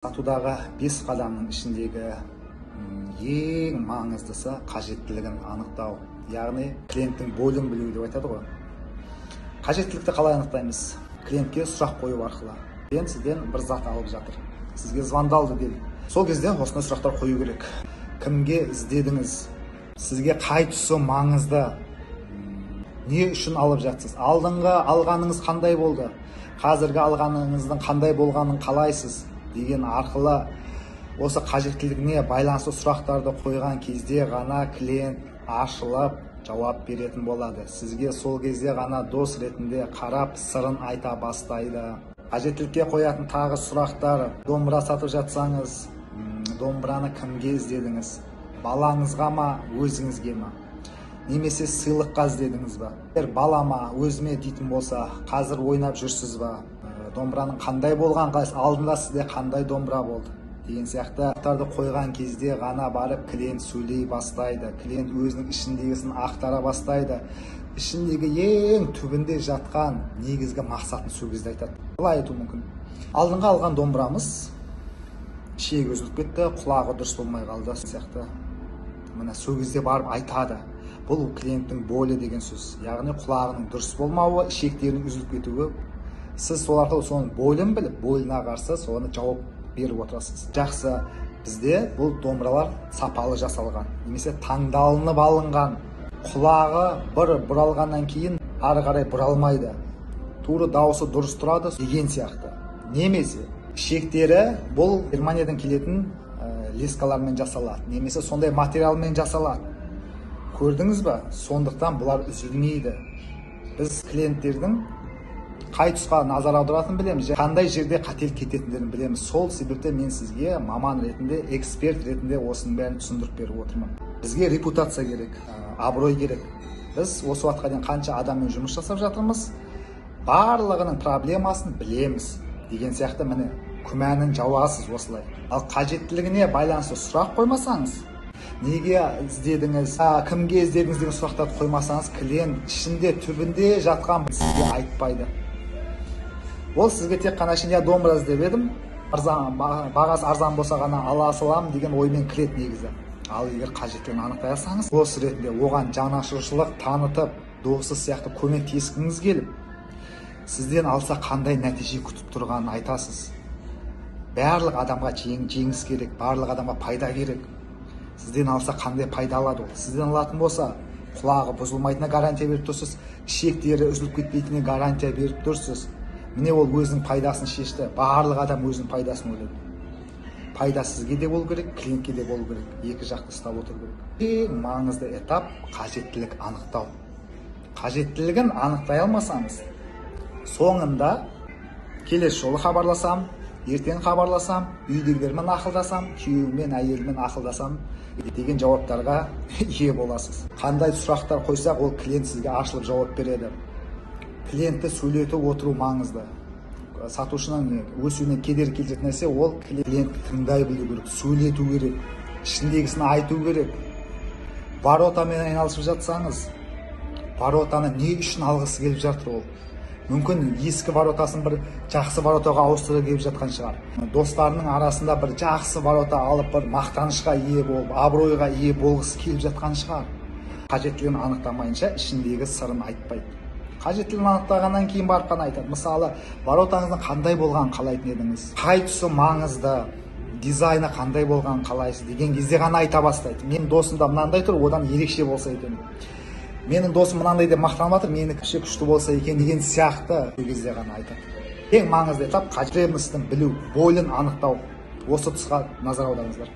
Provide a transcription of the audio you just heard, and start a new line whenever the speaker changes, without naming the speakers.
Сатудағы 5 қадамның ішіндегі ең маңыздысы қажеттілігін анықтау, яғни клиенттің болін білу деп айтады ғой. Қажеттілікті қалай анықтаймыз? Клиентке сұрақ қою арқылы. Клиент сізден бір зат алып жатыр, сізге звондалды делік. Сол кезде осындай сұрақтар қою керек. Кімге іздедіңіз? Сізге қай тұсы маңызды? Не үшін алып жатсыз? Алдыңғы алғаныңыз қандай болды? Қазіргі алғаныңыздың қандай болғанын қалайсыз? Деген арқылы осы қажеттілігіне байланысты сұрақтарды қойған кезде ғана клиент ашылып жауап беретін болады. Сізге сол кезде ғана дос ретінде қарап сырын айта бастайды. Қажеттілікке қоятын тағы сұрақтар: домбыра сатып жатсаңыз, домбыраны кімге іздедіңіз? Балаңызға ма, өзіңізге ма? Немесе сыйлыққа іздедіңіз ба? Егер балама, өзіме дейтін болса, қазір ойнап жүрсіз ба? Домбыраның қандай болған қалайсыз? Алдында сізде қандай домбыра болды? Деген сияқты сұрақтарды қойған кезде ғана барып клиент сөйлей бастайды. Клиент өзінің ішіндегісін ақтара бастайды. Ішіндегі ең түбінде жатқан негізгі мақсатын сол кезде айтады. Былай айтуы мүмкін: алдыңғы алған домбырамыз шегі үзіліп кетті, құлағы дұрыс болмай қалды сияқты. Міне сол кезде барып айтады. Бұл клиенттің болі деген сөз, яғни құлағының дұрыс болмауы, ішектерінің үзіліп кетуі. Сіз сол арқылы соның болін біліп, болына қарсы соны жауап беріп отырасыз. Жақсы, бізде бұл домбыралар сапалы жасалған, немесе таңдалынып алынған. Құлағы бір бұралғаннан кейін ары қарай бұралмайды, тура дауысы дұрыс тұрады деген сияқты. Немесе ішектері бұл Германиядан келетін лескалармен жасалады, немесе сондай материалмен жасалады. Көрдіңіз ба? Сондықтан бұлар үзілмейді. Біз клиенттердің қай тұсқа назар аударатынын білеміз, қандай жерде қателік кететіндерін білеміз. Сол себепті мен сізге маман ретінде, эксперт ретінде осының бәрін түсіндіріп беріп отырмын. Бізге репутация керек, абырой керек. Біз осы уақытқа дейін қанша адаммен жұмыс жасап жатырмыз, барлығының проблемасын білеміз деген сияқты. Міне күмәнін жауасыз осылай. Ал қажеттілігіне байланысты сұрақ қоймасаңыз, неге іздедіңіз, кімге іздедіңіз деген сұрақтарды қоймасаңыз, клиент ішінде түбінде жатқан сізге айтпайды. Ол сізге тек қана ішінде домбыра іздеп едім, арзан, бағасы арзан болса ғана ала саламын деген оймен кіреді негізі. Ал егер қажеттілігін анықтай алсаңыз, дос ретінде оған жанашыршылық танытып, досы сияқты көмектескіңіз келіп, сізден алса қандай нәтиже күтіп тұрғанын айтасыз. Барлық адамға жеңіс керек, барлық адамға пайда керек. Сізден алса қандай пайда алады ол? Сізден алатын болса, құлағы бұзылмайтынына гарантия беріп тұрсыз, ішектері үзіліп кетпейтініне гарантия беріп тұрсыз. Міне ол өзінің пайдасын шешті. Барлық адам өзінің пайдасын ойлайды. Пайда сізге де болу керек, клиентке де болу керек. Екі жақты ұстап отыру керек. Ең маңызды этап қажеттілік анықтау. Қажеттілігін анықтай алмасаңыз, соңында келесі жолы хабарласам, ертең хабарласам, үйдегілермен ақылдасам, күйеуіммен, әйеліммен ақылдасам деген жауаптарға ие боласыз. Қандай сұрақтар қойсақ, ол клиент сізге ашылып жауап береді. Клиентті сөйлетіп отыру маңызды. Сатушының өсуіне кедергі келтіретін нәрсе ол клиентті тыңдай білу керек, сөйлету керек, ішіндегісін айту керек. Воротамен айналысып жатсаңыз, воротаны не үшін алғысы келіп жатыр ол? Мүмкін ескі воротасын бір жақсы воротаға ауыстырып келіп жатқан шығар. Достарының арасында бір жақсы ворота алып, бір мақтанышқа ие болып, абыройға ие болғысы келіп жатқан шығар. Қажеттілігін анықтамайынша ішіндегі сырын айтпайды. Қажеттілігін анықтағаннан кейін барып қана айтады. Мысалы, воротаңыздың қандай болғанын қалайтын едіңіз, қай тұсы маңызды, дизайны қандай болғанын қалайсыз деген кезде ғана айта бастайды. Менің досым да мынандай тұр, одан ерекше болса екен. Менің досым мынандай деп мақтанып жатыр, менікі күшті болса екен деген сияқты кезде ғана айтады. Ең маңызды этап потребностьін білу, болін анықтау. Осы тұсқа назар аударыңыздар.